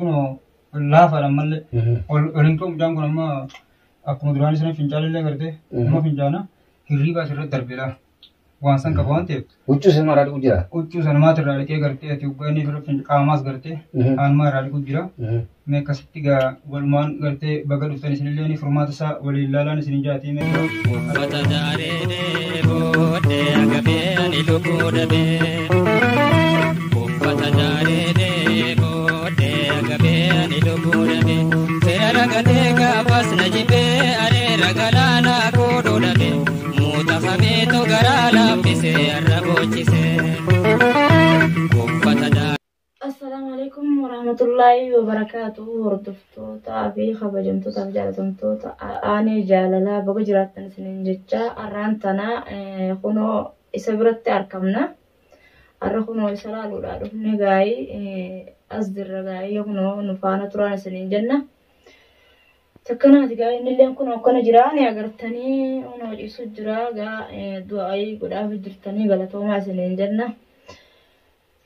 Kunoo laafaadha ammallee. Ol ol hin ka'u mucaan kun amma akkuma duraanii sana fincaalillee gartee nama fincaana hirriibaa asirratti darbeera. Waan san qaba waan ta'eef. Huccuu sana irraa dhiqu jira. Huccuu sana maata irraa dhiqee gartee ati hoggaa inni irra qaamaas gartee haalmaa irraa dhiqu jira. Mee akkasitti gaa walumaan gartee baga dhuftan isinillee ni furmaata isaa waliin laalaan isin jaatii mee. Uffata daaree booddee agabee ani lubbuu dhabee. Uffata daaree booddee agabee ani lubbuu dhabee. Seera ragatee gaafas na jibbee areera galaanaa koodhuu dhabee. Muuta fameetu garaa laaffisee arra boochisee. Uffata daaree. Assalaamu alaikum warahmatullaahi wabarakaatu. Hordoftootaa fi kabajamtootaa fi jaalatamtoota aanee jaalalaa baga jiraattan isiniin jecha har'aan tana kunoo isa biratti argamna. Har'a kunoo isa laaluudhaa dhufne gaa'ii as jirra gaa'ii kunoo nu faana turaan isiniin jenna. Takkanaati gaa innilleen kun akkana jira ni agartanii kunoo ciisu jira gaa du'aayii godhaaf jirtanii galatoomaa isiniin jenna.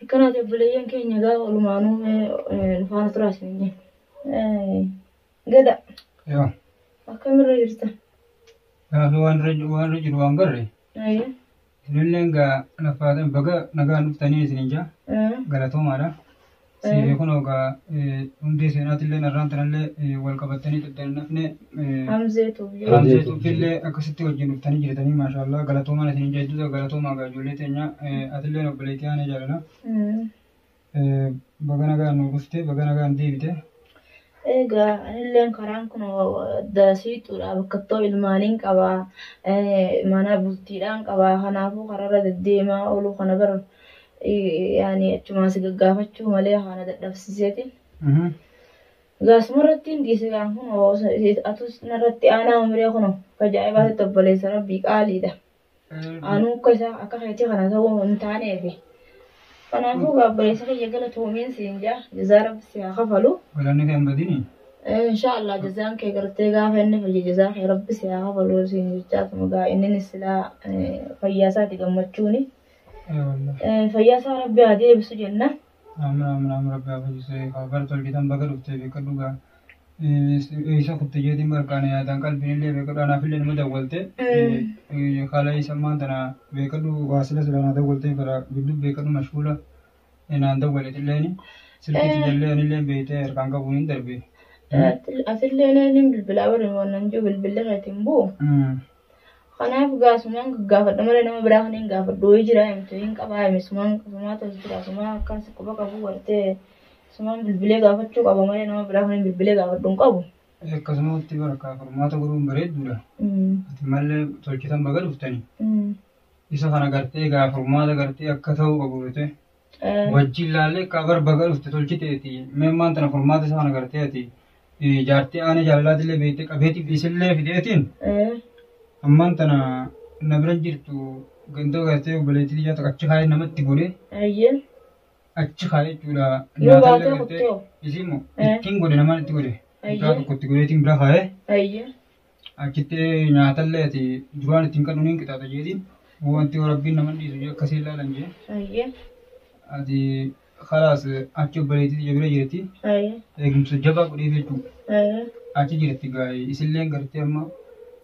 Akkanaati obboleeyyan keenya gaa walumaanuu nu faana turaa isiniin jenna. Gada Yoo. akkamirra jirta? Gaafa waan irra jiru waan garre. Isinilleen gaa lafaatan baga nagaan dhuftanii isinin jaa galatoomaadha. Siifii kunoo gaa hundee seenaatillee narraan tanallee wal qabattanii dhuftan hin hafne. Hamzee Tuubii. Hamzee Tuubiillee akkasitti wajjin dhuftanii jirtanii maashaallah galatoomaan isinin jaa hedduuta galatoomaa gaa ijoollee teenya atilleen obboleettii aanee jaalala. Baga nagaan nu dhufte baga nagaan deebite. Egaa anilleen karaan kun dasiixuudha bakkattoo ilmaaniin qaba mana bultiidhaan qaba kanaafuu karaarra deddeemaa ooluu kana bara yaani achumaan si gaggaafachuu malee kana dadhabsiiseetiin. Gaasumarratti hin dhiise gaan kun atus narratti aanaa umree kun ajaa'ibaatti obboleessa rabbii qaaliidha. Anuu akka isaa akka keetii kana ta'uu hin taaneefi. Kanaafuu obboleessa kiyya galatoomiin siin jaa jazaa rabbi si haa kafalu. Galanni kee hin badini. Inshaallah jazaan kee gartee gaafa inni fayye jazaa kee rabbi si haa kafalu siin jechaatuma gaa inni silaa fayyaa isaati gammachuuni. Fayyaa isaa rabbi haa deebisu jenna. Aamin aamin aamin rabbi haa fayyisu. Bara tolchitan baga dhuftee beekadhu gaa. Isa kutte jeetiin barkaane yaadaan qalbiin illee beekadhu anaaf illee nama dawwalte. Haala isa ammaan tana beekadhu waasila sila naa dawwaltee fara gidduu beekadhu mashguula naan dawwaleet illeeni. Silkii tijallee anillee beektee harkaan qabuun hin darbe. Atillee niin bilbilaa bari wannan jiru bilbilli keetiin bu'u. Kanaaf gaa sumaan gaggaafadha malee nama biraa kan hin gaafadhu wayii jira himtu hin qabaa himi sumaan sumaa tos jira sumaa akkas quba qabu gartee sumaan bilbilee gaafachuu qaba malee nama biraa kan hin bilbilee gaafadhu hin qabu. Akkasumatti barka furmaata godhuun bareedduudha. Ati mallee tolchitan baga dhuftani. Isa kana gartee gaa furmaata gartee akka ta'uu qabu gootee. Wajjin laallee akka bar baga dhufte tolchiteeti. Mee maan tana furmaata isa kana gartee ati jaartii aanee jaalalaatillee beektee qabeetiif isillee fideetiin. Ammaan tana na bira jirtu gandoo gartee obboleettii ijaa tokko achi kaayee namatti godhee achi kaayee jechuudha. Yoo baatee kuttee Isii immoo ittiin godhe namaan itti godhe. Mucaa tokko itti godheetiin bira kaayee achitti nyaatallee ati duraan ittiin kadhu niin qixaaxa jeetiin wanti rabbiin nama dhiisu jee akkasii ilaalan jee. Ati khalaas achi obboleettii ija bira jirti. Eegumsa jabaa godheef jechuudha. Achi jirti gaa'ee isilleen gartee amma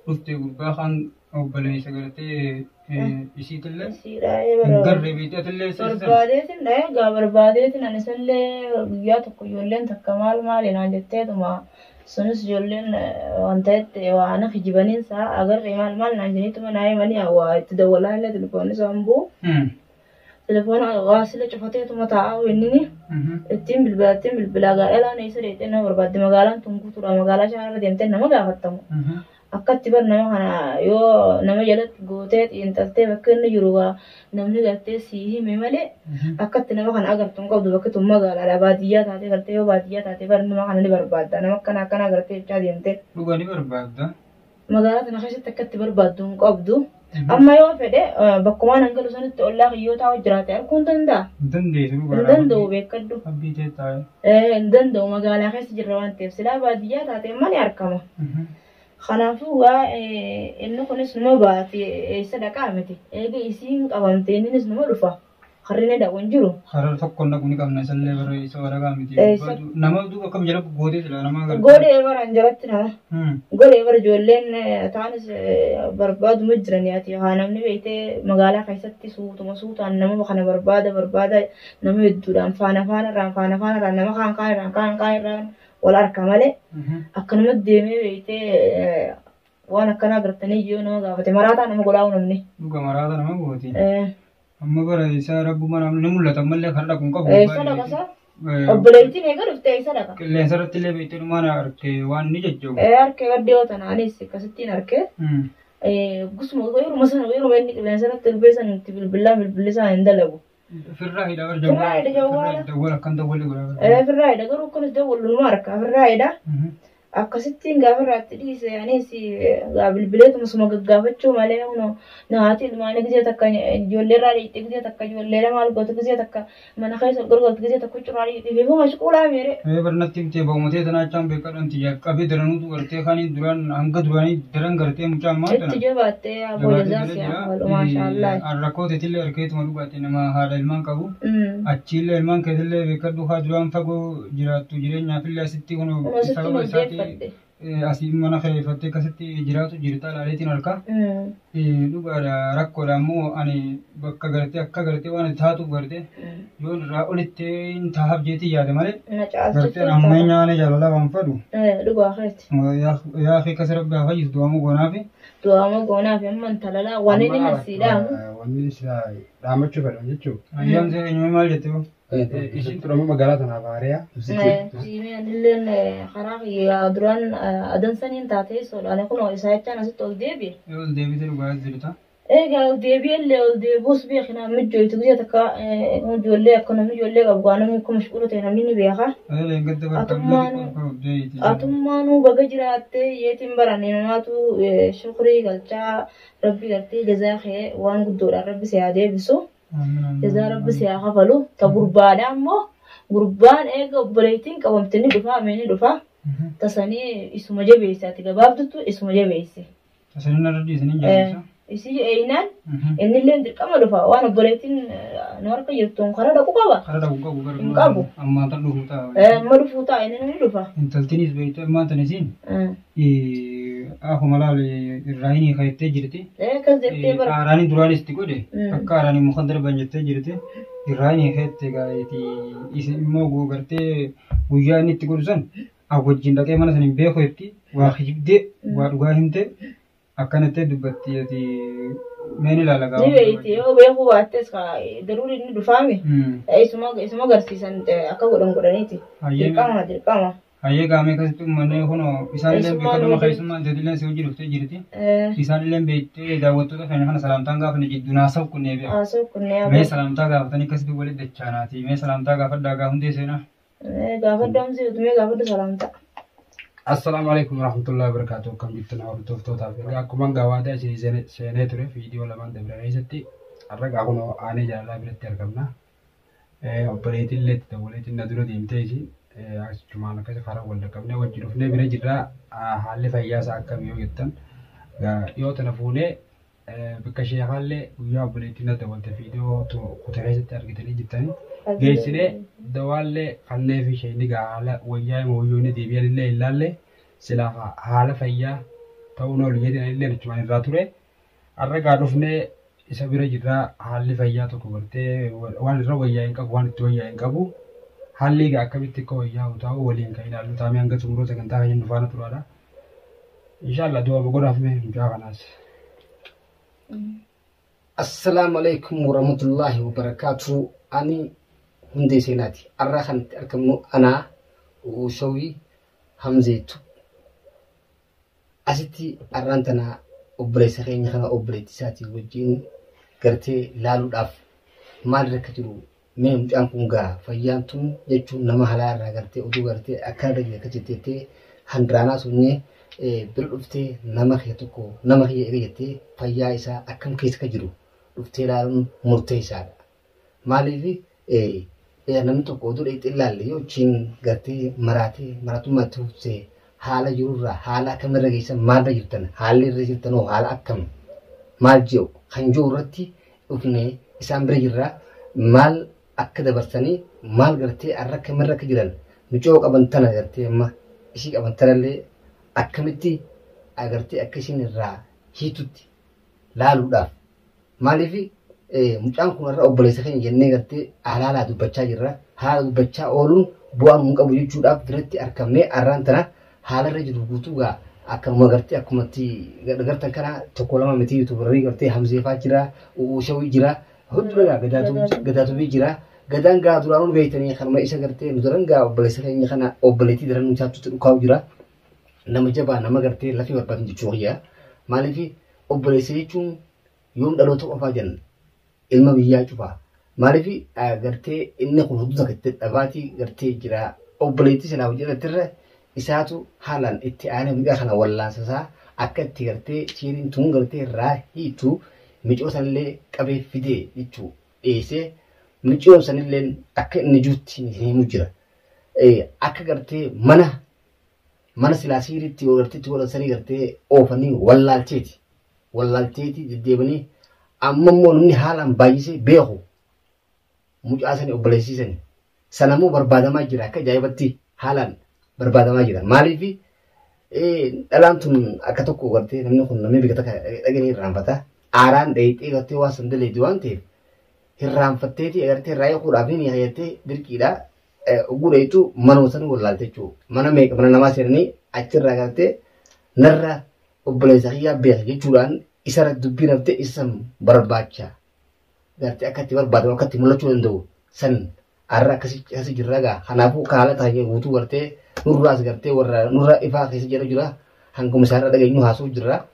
dhuftee gurbaa kan obboleessa gartee isiitillee hin garree beektee atillee Barbaadeetiin dha'ee gaa barbaadeetiin ani isallee guyyaa tokko ijoolleen takka maal maali naan jetteetuma sunis ijoolleen wanta jette waan kijibaniin isaa agarree maal maal naan jeniituma naa himanii waa itti dawwalaa illee telefoonni isaan bu'u. Telefoona waasila cufateetuma taa'aa inni ittiin bilbilaa ittiin bilbilaa gaa dhalaan eessa deemtee nama barbaadde magaalaan tun guutuudha magaalaa shaarra deemtee nama gaafattamu. Akkatti bar nama kana yoo nama jalatti gootee xiinxaltee bakka inni jiru gaa namni gartee sii hime malee akkatti nama kana agartu hin qabdu bakki tun magaalaadha baadiyyaa taatee gartee yoo baadiyyaa taatee bar nama kana ni barbaadda nama akkana akkana gartee jechaa deemtee. Dhuga ni barbaadda. Magaalaa tana keessatti akkatti barbaaddu hin qabdu. Amma yoo fedhe bakkumaan hangalu sanitti ollaa kiyyoo taa'u jiraate arguu hin danda'a. Hin dandeessu Hin danda'u beekadhu. Abbii ta'e taa'e. Hin danda'u magaalaa keessa jirra waan ta'eef silaa baadiyyaa taate mani argama. Kanaafuu gaa inni kunis numa baate eessa dhaqaa miti. Eega isiin qabamte innis numa dhufa. Karri dhaqu hin jiru. Karaa tokko dhaqu ni qabna isallee bara isa waraqaa miti. Nama duuba akkam jala gootee sila nama agartee. Godhee bara jalatti nama. Godhee bara ijoolleen taanis barbaaduma jiran yaati. Haa namni beektee magaalaa keessatti suutuma suutaan nama kana barbaada barbaada nama hedduudhaan faana faana irraan faana faana irraan nama kaan kaan irraan kaan kaan irraan wal harka malee akkanumatti deemee beektee waan akkanaa agartanii yoo nama gaafate maraataa nama godhaa namni. Dhuga maraataa nama gooti. Amma bara isaa rabbuma namni ni mul'ata ammallee kan dhaqu hin qabu. Eessa dhaqa isaa? Obboleettiin eega dhuftee eessa dhaqa? Qilleensa irratti illee beektee dhumaan harkee waan ni jajjabu. Harkee gaddee yoo tanaanis akkasittiin harkee. Gusuma yeruma sana yeruma inni qilleensa irratti darbee sana itti bilbilaa bilbilli isaa hin dalagu. Firraa hidha bara Firraa hidha jawwaala. Dawwala akkan dawwalli godhaa. Firraa hidha garuu akkanas dawwalu numa harka firraa hidha. Akkasittiin gaafa irraatti dhiise anis bilbileetuma suma gaggaafachuu malee kunoo naati ilmaanii gisee takka ijoollee irraa dhiitte gisee takka ijoollee maal gootu gisee takka mana keessa gorgortu gisee takka curaa dhiitte fi mashquulaa meere. Barnatti himtee ba'umatee tanaa achaan beekadhaan jalqabee daranuutu gartee kaaniin duraan hanga duraanii daran gartee mucaa ammaa tana. Itti jabaattee aboo jazaa si haa maashaallah. Rakkoo teetillee harkeetuma dhugaatti nama haadha ilmaan qabu. Achiillee ilmaan keetillee beekadhu haa duraan fagoo jiraattu jireenyaafillee asitti kunoo sababa isaatii asii mana kireeffattee akkasitti jiraatu jirta laaleetiin harka. Dhugaadha rakkoodha ammoo ani bakka gartee akka gartee waan taatuuf gartee yoo irraa olitti hin tahaaf jeetii yaade malee gartee amma nyaanee jaalala waan fadhu. Dhugaa keeti. Yaa fi akkasi rabbi haa fayyisu du'aamuu goonaafi. Du'aamuu goonaafi amma intalala waan inni nasiidhaamu. Wanni dhaamachuu fedhan jechuudha. Ayyaamsee eenyummaa maal jettee hoo? Ishiin turama magaalaa tanaaf haariyaa. Siimee anilleen karaa kiyya duraan adansaniin taatee soodhaan kunoo isaa jechaan asitti ol deebi'e. Ol deebitee dhugaa jirta. Egaa ol deebi'ellee ol deebi'us beekna mijjooytu gisee takka ijoollee akka namni ijoollee qabu gaa namni akkuma mashquula ta'e namni ni beeka. Atummaanuu baga jiraattee yeetiin baranne namaatu shukrii galchaa rabbi gartee jazaa kee waan guddoodhaan rabbi si haa deebisu. Jazaa rabbi si haa kafalu. Ta gurbaadha ammoo gurbaan eega obboleettiin qabamte ni dhufa amee ni dhufa. Tasanii isuma jabeesse ati gabaabduttu isuma jabeesse. Tasanii narra dhiisanii jabeessa. Isii eeyinaan innillee dirqama dhufa waan obboleettiin nu harka jirtuun karaa dhaqu qaba. Karaa dhaqu qabu Hin qabu. Ammaa tan dhufuu ta'a. Amma dhufuu ta'a inni ni dhufa. Intaltiinis beektu ammaa tan isiin akkuma laale irraa hin hiikattee jirti. Akkas jettee bara. Aaraanii duraanis itti godhe akka aaraanii muka darban jettee jirti. Irraa hin hiikatte gaa'eeti isin immoo gartee guyyaa inni itti godhu san wajjin dhaqee mana san hin beeku jetti waa kijibdee waa dhugaa himte akkanatti dubbatti ati meen ilaala gaafa. Ni beekti yoo beekuu baattes daruuri inni dhufaami. Isuma agarsiisan akka godhan godhaniiti. Dirqama dirqama. Hayyee gaamee akkasitti uummanni kunoo isaanillee beekaduma keessummaa intalillee si hojii dhuftee jirti. Isaanillee beektee daawwattoota keenya kana salaamtaan gaafanne jidduu naasaw kunnee beeku. Haasa'u kunnee Mee salaamtaa gaafatanii akkasitti walitti dachaanaati. Mee salaamtaa gaafadhaa gaa hundee seenaa. Gaafadhu amsi utumee gaafadhu salaamtaa. Assalaamu alaikum warahmatullahi wabarakatuh. Akkam jirtan hordoftootaaf. Egaa akkuma gaawaataa isin seenee ture viidiyoo lamaan dabre keessatti har'a gaa kunoo aanee jaalalaa biratti argamna. Obboleettiin illee itti dawwaleetiin na dura deemtee isin achumaan akkasi karaa wal dhaqqabnee wajji dhufnee bira jirraa haalli fayyaa isaa akkam yoo jettan dhiyoo tana fuunee bakka sheekaallee guyyaa obboleettiin na dawwalte viidiyoo kutaa keessatti argitanii jirtanii. Geessinee dawaallee kannee fi isheen egaa haala wayyaa hima wayyoo inni deebi'an illee hin laalle silaa haala fayyaa ta'uun oolu jedhan illee achumaan irraa ture. Har'a gaa dhufnee isa bira jirraa haalli fayyaa tokko gartee waan irra wayyaa hin qabu waan itti wayyaa hin qabu. Haalli egaa akkamitti akka wayyaa'u taa'u waliin kan ilaallu taa'amee hanga xumuruu sagantaa keenya nu faana turaadha. Inshaallah du'a godhaaf mee mucaa kanaas. Assalaamu alaikum warahmatullahi wabarakatuh. Ani hundee seenaati. Har'a kan itti argamnu anaa Shawii Hamzeetu. Asitti har'aan tana obboleessa keenya kana obboleettii isaatii wajjin gartee laaluudhaaf maal irra akka jiru mee mucaan kun gaa fayyaan tun jechuun nama halaa irraa gartee oduu gartee akkana dhagee akka jetteettee handiraanaa sunnee bira dhuftee nama kee tokko nama kiyya eega jettee fayyaa isaa akkam keessa akka jiru dhuftee ilaaluun murteessaadha. Maaliif namni tokko oduu dhaqxee ilaalle yoo achiin gartee maraatee maraatummaa itti fuftee haala jirurraa haala akkamirra geessan maalirra jirtan haalli irra jirtan hoo haala akkam maal jiru kan jiru irratti dhufnee isaan bira jirra. Maal akka dabarsanii maal gartee har'a akkamirra akka jiran mucoo qaban tana gartee amma ishii qaban tanallee akkamitti agartee akka ishiin irraa hiitutti laaluudhaaf maaliif mucaan kun irra obboleessa keenya jennee gartee halaalaa dubbachaa jirra. Haala dubbachaa ooluun bu'aa nuun qabu jechuudhaaf biratti argamnee har'aan tana haala irra jiru guutuu gaa akkanuma gartee akkumatti gartan kana tokko lama miti yuutuubarii gartee Hamzeefaa jira, Ushawii jira, hudduu gaa gadaatubii jira. Gadaan gaa duraanuu beektanii kanuma isa gartee nu daran gaa obboleessa keenya kana obboleettii daran nu isaatti dhukaa'u jira. Nama jabaa nama gartee lafee barbaadan jechuu kiyya. Maaliif obboleessa jechuun yoom dhaloota qofaa jenna ilma biyyaa cufaa. Maaliif gartee inni kun hudduu takka itti dhabaatii gartee jira. Obboleettii sanaa hojii irra isaatu haalaan itti aanee mucaa kana wallaansasaa akka itti gartee sheeriin tun gartee irraa hiitu micoo sanillee qabee fidee jechuu dhiyeessee micoon sanillee akka inni jirutti himu jira. Akka gartee mana mana silaa siiriitti yoo gartee itti godhan sanii gartee oofanii wallaalcheeti. Wallaalcheeti deddeebanii amma immoo namni haalaan baay'isee beeku mucaa sanii obboleessiisanii. Sanammoo barbaadamaa jira akka ajaa'ibatti haalaan barbaadamaa jira. Maaliif dhalaan tun akka tokko gartee namni kun namni bika takka dhaganii irraanfata. Aaraan dheeyxee gartee waan san daleeti waan ta'eef irraanfatteeti gartee irraa eeguudhaaf ni hayattee dirqiidha. Oguu dheeyxu manuma sana wallaalte jechuudha. Mana meeqa mana namaa seenanii achirraa gartee narra obboleessa kiyyaa beeka jechuudhaan isarra dubbii naftee isa san barbaacha. Gartee akka itti barbaadamu akka itti mul'achuu danda'u san har'a akkasii jirra gaa. Kanaafuu haala ta'e guutuu gartee nurraas gartee warra nurra ifaa keessa jira jira hanguma isaarra dhageenyu haasa'u jirra.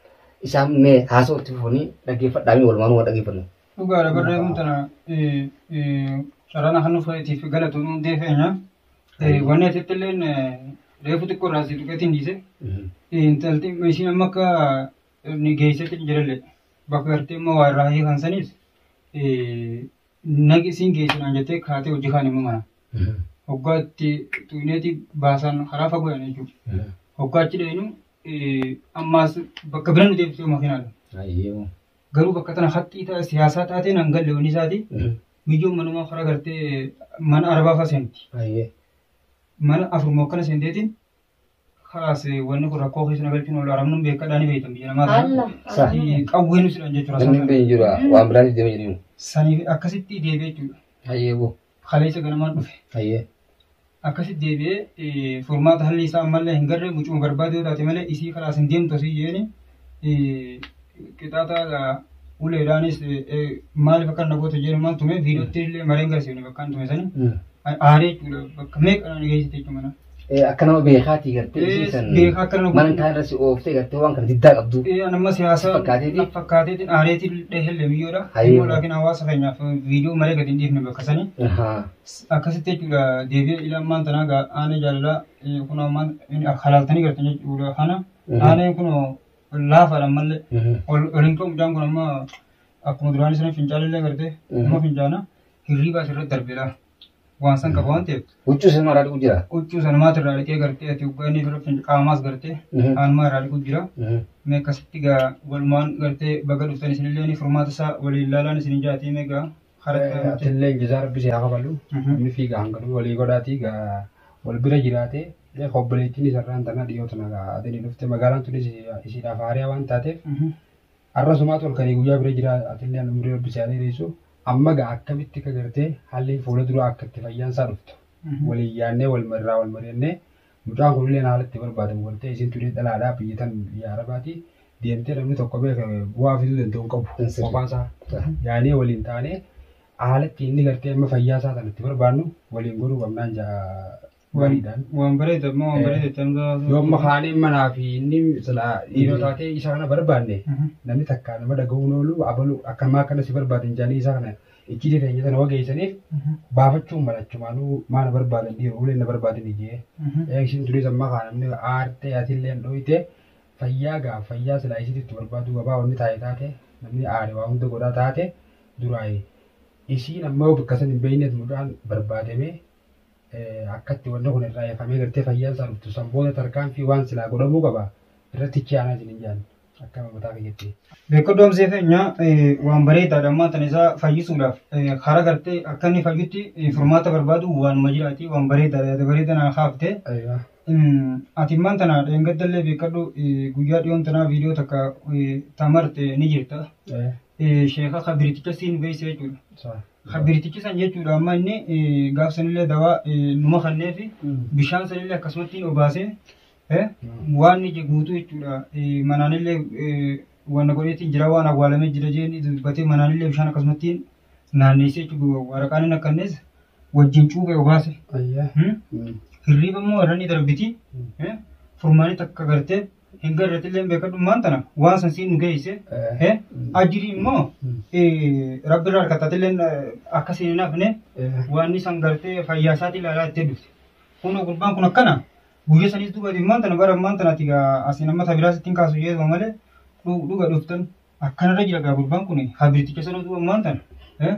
Isaan mee haasa'u itti fufanii dhaggeeffadhaa walumaan waan dhaggeeffannu. Dhugaadha barreeffamuun tana carraan kan nuuf itiif galatu hundee feenya. Wanni asitti illeen reefu xiqqoo irraa si tuqeetiin dhiise. Intalti isiin amma akka ni geessetti jirallee bakka gartee immoo waa irraa hiikan saniis nagi isiin geessinaan jettee kaatee hojii kaan immoo mana. Hoggaa itti xuineeti baasan karaa fagoo yaana jechuudha. Hoggaa achi dheenu ammaas bakka bira nu deebisee makiinaadha. Garuu bakka tana haxxii ta'a siyaasaa taateen hangalle wanni isaati. Miyyoon manumaa karaa gartee mana arabaa fa'aa seenti. Mana afur akkana seenteetiin kalaas wanni kun rakkoo keessa galchuun oolu arabnuun beekadhaa ni beektan biyya namaa Allah. Qawwee nu sidhan jechuudha. Namni hin beekne jira waan biraan deemee jiru. Saniif akkasitti deebi'ee jechuudha. Hayyee Kaleessa ganamaan dhufe. Hayyee. Akkasitti deebi'ee furmaata halli isaa ammallee hin garree mucuma barbaaduu taate malee isii kalaas hin deemtu asii jeeni qixaaxa uleedhaanis maaliif akka nagoota jeeni maal tume viidiyootti illee mareen garsiifne bakka hin tume sani aaree jechuudha bakka meeqa na geessite jechuudha mana. Akka nama beekaatii gartee isiisan Beekaa akka nama mana kaan irra si ooftee gartee waan kana diddaa qabdu. Nama siyaasa Fakkaateeti. fakkaateetiin aareetiin dhehelle biyyoodha. Hayyee. Immoo laakiin hawaasa keenyaaf viidiyoo malee gadi hin dhiifne bakka sani. Akkasitti jechuudha deebi'ee ila ammaan tanaa gaa aanee jaalalaa kun ammaan halaaltanii gartan jechuudha kana. Aaneen kun laafaadha ammallee. Ol hin qabu mucaan kun amma akkuma duraan sana fincaalillee gartee amma fincaana hirriibaa asirratti darbeedha. Waan san qaba waan ta'eef Huccuu sana irraa dhiqu jira. huccuu sana maata irraa dhiqee gartee ati hoggaa inni irra qaamaas gartee aanumaa irraa dhiqu jira. Mee akkasitti gaa walumaan gartee baga dhuftan isinillee ni furmaata isaa waliin ilaalaan isin jaatii mee gaa karaa Atillee jazaa rabbi si haa kafalu. Namni fiigaa hanganuu walii godhaatii gaa wal bira jiraatee obboleettiin isarraan tana dhiyoo tana gaa adanii dhufte magaalaan tunis isiidhaaf haariyaa waan taateef har'a sumaatu halkanii guyyaa bira jira atillee umurii rabbi si haa dheeressu amma gaa akkamitti akka gartee haalli fuula dura akka itti fayyaan isaa dhuftu waliin yaannee wal marraa wal mari'annee mucaan kunillee haala itti barbaadamu galtee isin turee dhalaadhaa biyya tan biyya arabaati deemtee namni tokko beeka bu'aa fiduu danda'u hin qabu qofaa isaa yaanee waliin taanee haala itti inni gartee amma fayyaa isaa tan itti barbaannu waliin godhuu qabnaan jaa waliidhaan. Waan bareeda immoo waan bareeda itti Yoo amma kaanee manaa fi inni silaa dhiiroo taatee isa kana barbaanne namni takka nama dhaga'uun oolu abalu akkamaa akkana si barbaadan jaanii isa kana icciitii teenya sana wageessaniif baafachuun malachumaanuu maana barbaadan dhiiroo ulee na barbaadan ijee. Eegsiin turis amma kaa namni aartee atillee dhoyite fayyaa gaa fayyaa silaa isiitti itti barbaadu gabaa wanni taa'e taate namni aare waa hunda godhaa taate duraayi. Isiin ammoo bakka san hin beekneet mucaan barbaadamee akkatti wanni kun irraa eefamee gartee fayyaan isaa dhuftu san booda tarkaanfii waan silaa godhamuu qaba irratti ichi aanaa isin hin jaan. Akka mataa kiyyatti. Beekadhu Hamzee keenya waan bareedaadha ammaa tana isaa fayyisuudhaaf karaa gartee akka inni fayyutti furmaata barbaadu waanuma jiraati waan bareedaadha yaada bareeda naa kaafte. Aywa. Ati immaan tana dheengaddallee beekadhu guyyaa dhiyoon tanaa viidiyoo takka tamarte ni jirta. Sheeka kabiriticha siin beeyse jechuudha. Sa. Kabiritichi san jechuudha amma inni gaaf sanillee dawaa numa kanneefi bishaan sanillee akkasumatti obaasee waan inni guutuu jechuudha. Manaanillee waan godheetiin jira waan awwaalamee jira jeen dubbatee manaanillee bishaan akkasumatti naanneessee jechuudha waraqaan inni akkannees wajjin cuuphee obaase. Ayya. Hirriiba immoo irra ni darbiti. Furmaani takka gartee hin garreetillee beekadhu maan tana waan san siin nu geesse. Ajirii immoo rabbi irraa harkatatillee akkasiin hin hafne waan inni san gartee fayyaa isaatii ilaalaa itti dhufte. Kun gurbaan kun akkana guyyaa sanis duuba maan tana bara maan tana ati asiin amma tabiraa sittiin kaasu jeetuma malee dhuga dhuftan akkanarra jira gaa gurbaan kun habirticha sana duuba maan tana.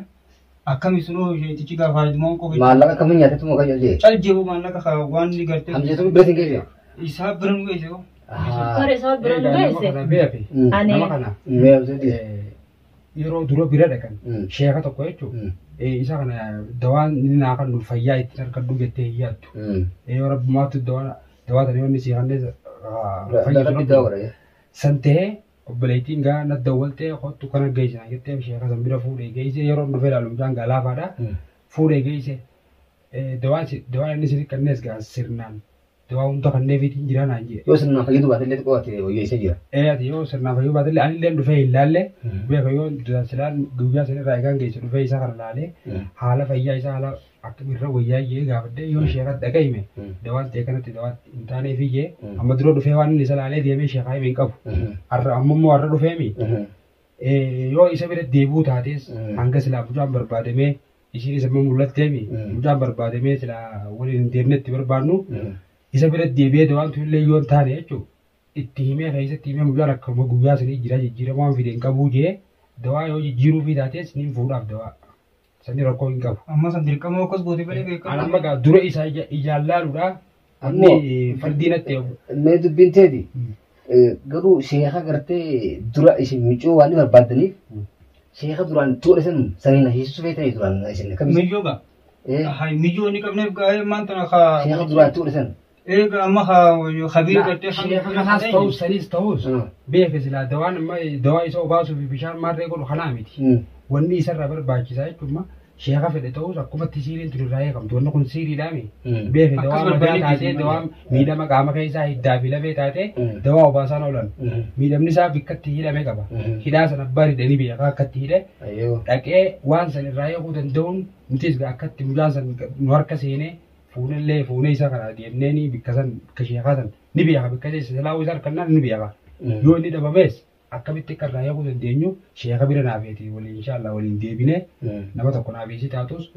Akkami sunoo isheetichi gaa faayidumaan qofa. Maallaqa akkamiin nyaatetu maqaa jedhee. Cal jeebu maallaqa waan inni gartee. Hamzeetu bira siin geesse. Isaa bira nu geesse. Bara isaa bira nu Nama geesse. kana beefi. Ani Nama kana Mee Hamzee yeroo dura bira dhaqan sheeka tokko jechuudha. Isa kana dawaan inni naa kan fayyaa ittiin argadhu jettee hin yaaddu. Yoo rabbumaatti dawaa dawaa tana yoo inni si kanneen Rabbi dawaa godha. San ta'ee obboleettiin gaa na dawwaltee kottu kana geessina jettee sheeka san bira fuudhee geesse yeroo inni dhufee ilaalu mucaan gaa laafaadha. Fuudhee geesse dawaan dawaan inni sirrii kannees gaa sirnaan dawaa hunda kanneefiitiin jira naan jedhe. Yoo sirnaan fayyadu baate illee xiqqoo ati wayyeessee jira. Ati yoo sirnaan fayyuu baate illee ani illee dhufee hin laalle beeka yoo silaan guyyaa sanirraa eegaan geesse dhufee isaa kana laalee haala fayyaa isaa haala akkamirra wayyaa jee gaafadhe yoo sheekatti dhaqa hime dawaan ta'e kanatti dawaan hin taaneef iyyee amma dura dhufee waan inni isa laalee deemee sheekaa hime hin qabu. Har'a amma immoo har'a dhufeemi yoo isa bira deebuu taates hanga silaa mucaan barbaadamee isiin isa immoo mul'atteemi mucaan barbaadamee silaa waliin hin deemnetti barbaadnu isa bira deebi'ee dawaan tun illee yoo hin taane jechuudha. Itti himee keessatti himee mucaan akkuma guyyaa sanii jira jijjiirama waan fide hin qabuu jee dawaa yoo jijjiiruu fi taates niin fuudhaaf dawaa. Sani rakkoo hin qabu. Amma san dirqama akkas goote malee An beekamu. amma gaa dura isa ijaan laaluudha. Ammoo Inni fardiin natti mee dubbiin teeti garuu sheeka gartee dura isin micoo waan barbaaddaniif sheeka duraan tola san saniin hiisisuu feetanii duraan isin akkamis. Miyyoo gaa. Hay miyyoo inni qabneef gaa maan tana kaa. Sheeka duraan tola san. Eega amma haa habiir gartee Sheeka kanaas ta'us saniis ta'us beeke silaa dawaan amma dawaa isa obaasuu fi bishaan maarree godhu kanaa miti. Wanni isarraa barbaachisaa jechuun sheeka fedhe ta'us akkumatti siiriin tun irraa eegamtu wanni kun siiriidhaami. Beeke Akkas dawaa madaa barbaadee taatee geesse dawaa miidhama qaama keessaa hiddaa fi lafee taatee dawaa obaasaan oolan. Miidhamni isaa bikkatti hidhame qaba. Hidhaa sana abbaan hidhanii beekaa akkatti hidhe Ayyoo. dhaqee waan san irraa eeguu danda'uun nutis akkatti mucaan san nu harka seenee fuunellee fuunee isa kana deemneeni bikka san bikka sheekaa san ni beeka bikka silaa isa harkannaan ni beeka. Yoo inni dhabames akkamitti akka irraa eeguu dandeenyu sheeka bira naafeeti waliin inshaallah waliin deebinee nama tokko naafeesi taatus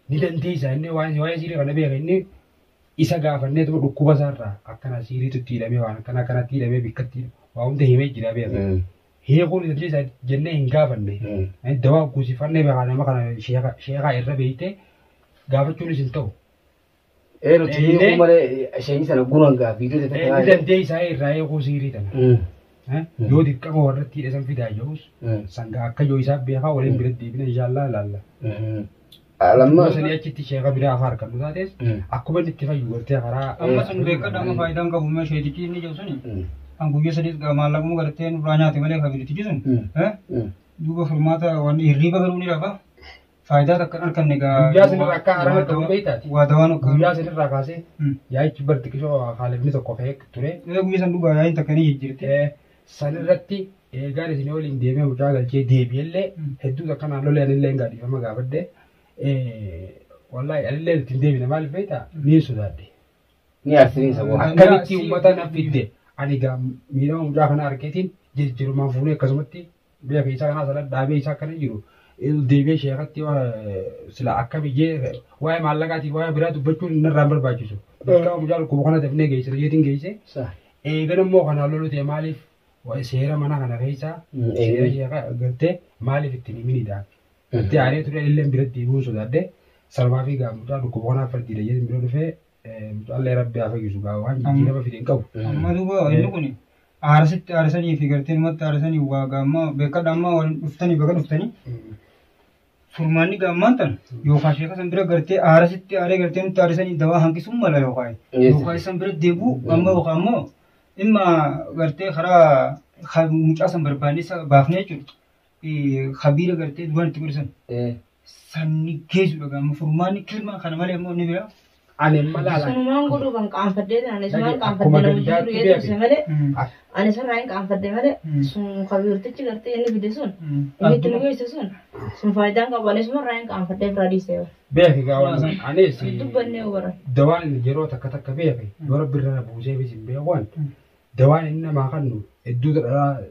ni dandeessa inni waa'ee siirii kana beeka inni isa gaafannee tuma dhukkuba isaarraa akkana siiriitu itti hidhamee waan akkana akkanatti hidhamee bikkatti waa hunda himee jira beeka. Hiikuun dandeessa jennee hin gaafanne. Dawaa guusifannee beekaa nama kana sheekaa irra beeyte gaafachuunis hin ta'u. Nuti hiikuu malee isheen sana guuran gaa viidiyoo Ni dandeessa irraa eeguu siirii tana. Yoo dirqama warratti hidhe san fidaa jirus sangaa akka yoo isaa beekaa waliin bira deebine inshaallah ilaalla. Lamma. Yoo sanii achitti sheeka biraa afaan harkannu taates akkuma inni itti fayyu gartee karaa. Amma sun beekadha amma faayidaan qabu mee sheetichi inni jiru suni. Kan guyyaa sadiis gaa maallaquma gartee nurraa nyaate malee kabiritichi sun. Duuba furmaata waan hirriiba garuu ni rafa. Faayidaa takka hin arganne gaa. Guyyaa sanirraa akka haaraan qabu beektaati. Waa dawaan akka. Guyyaa sanirraa kaasee yaa'ichi bartiqisoo haalifni tokko ka'ee ture. Guyyaa san dhugaa yaa'iin takka ni jijjiirte. Sanirratti eegaan isin waliin deemee mucaa galchee deebi'ellee hedduu akka naannolee anillee hin gaadhifama gaafadhe. Wallaahi anillee ittiin deebine maaliif beektaa niin sodaadhe. Ni aarsanii isa booda. Akkamitti uummata na fidde ani gaa miidhama mucaa kana argeetiin jijjiirumaan fuunee akkasumatti beeka isaa kanaa sana dhaabee isaa akkana jiru. Deebi'ee sheekatti sila akka biyyee waa'ee maallaqaatiif waa'ee biraa dubbachuun narraa hin barbaachisu. Bakka mucaa dhukkuba kana dafnee geessine jeetiin geesse. Eegan immoo kanaan lolu ta'e maaliif seera mana kana keessaa seera sheekaa gartee maaliif ittiin himinidha. Gartee aaree ture illee bira deebi'uun sodaadhe salmaa fi gaa mucaa dhukkuba kanaaf fardiidha jeetiin bira dhufee mucaallee rabbi haa fayyisu gaa waan jijjiirama fide hin qabu. Amma duuba inni kun Aarasitti aarsanii fi gartee numatti aarsanii waa gaammaa beekadha amma wal dhuftanii baga dhuftanii furmaanni gaammaan tan yookaan sheeka san bira gartee aarasitti aaree gartee nutti aarsanii dawaa hanqisuun mala yookaan yookaan isan bira deebi'u amma yookaan immoo dhimma gartee karaa mucaa san barbaannee isa baafnee jechuudha. Kabiira gartee duraan itti godhisan sanni geessudha gaamma furmaanni kilma kana malee immoo inni bira. Ani malaala. Sunumaan godhuu kan qaanfadhee ani isumaan Akkuma qaanfadhee nama gandaatti jiru jedhu malee Mm. ani sarraa hin qaanfadhe malee Mm. sun kabiirtichi gartee inni fide sun Mm. inni itti nu geesse sun sun faayidaan qabu ani sumarraa hin qaanfadhee biraa dhiisee bara. Beeki gaawwan anis Dubbannee bara. dawaan yeroo takka takka beeki yoo rabbi irra na buusee bis hin beekuun dawaan inni namaa kennu hedduu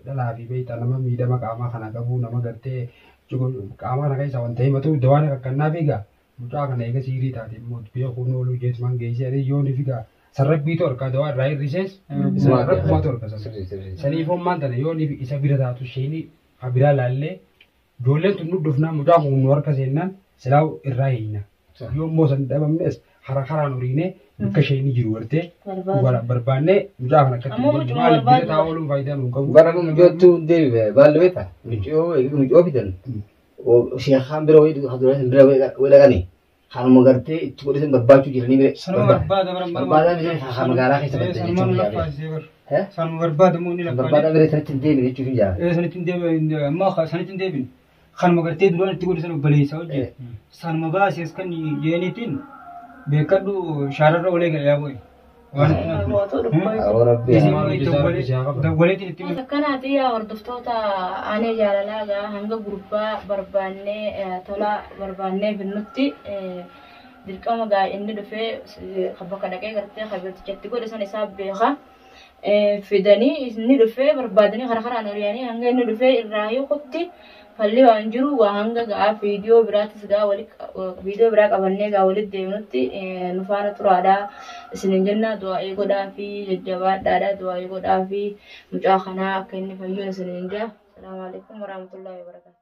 dhalaa fi beektaa nama miidhama qaamaa kana qabu nama gartee qaama kana keessa wanta himatu dawaan kakkannaa fiigaa mucaa kana eega siirii taate immoo beekuun ooluu jeetumaan geessee ani yoo ni fiigaa sarrabbiitu harkaa dawaa irraa hir'isees rabbumaatu harka sana. Saniif hommaan tana yoo ni isa bira taatu isheen biraa laallee ijoolleen tun nu dhufnaan mucaan kun nu harka seennaan silaa irraa hiina. Yoo immoo san dhabamnes hara karaan horiinee bakka isheen jiru gartee barbaannee mucaa kana akkatti Ammoo mucuma maaliif bira barbaadu. taa'aa ooluun faayidaa nuun qabu. Bara mucoottu deebi'e baalli beektaa mucoo mucoo fidan sheekaan bira wayii haduraan bira wayii dhaqanii kanuma gartee itti godhisan barbaachuu jiranii bire Sanuma barbaada bara barbaadaa bire haa magaalaa keessa badda Sanuma jechuun nu yaabee lakkaa'isee bara. Sanuma barbaada immoo inni barbaadaa lakkaa'ee. bire sanatti hin deebine jechuun yaabee. Sanitti hin deebiin amma sanitti hin deebiin. Kanuma gartee duraan itti godhisan obboleessaa hojii. Sanuma baasees kan jeeniitiin beekadhu shaararra olee gala yaa bo'e. Waan Yeroo rabbi Dawwaleetiin itti Akkanaati yaa hordoftoota aanee jaalalaa gaa hanga gurbaa barbaannee tola barbaannee finnutti dirqama gaa inni dhufee bakka dhaqee gartee kabiirtichatti godhe san isaa beeka. Fidanii inni dhufee barbaadanii karaa karaan ori'anii hanga inni dhufee irraa hiikutti falli waan jiru waa hanga gaa viidiyoo biraattis gaa wali viidiyoo biraa qabannee gaa walitti deemnutti nu faana turaadhaa isinin jennaa du'aa'ii godhaa fi jajjabaadhaadhaa du'aa'ii godhaa fi mucaa kanaa akka inni fayyuun isinin jaa. Salaamu alaikum warahmatullahi wabarakatuh.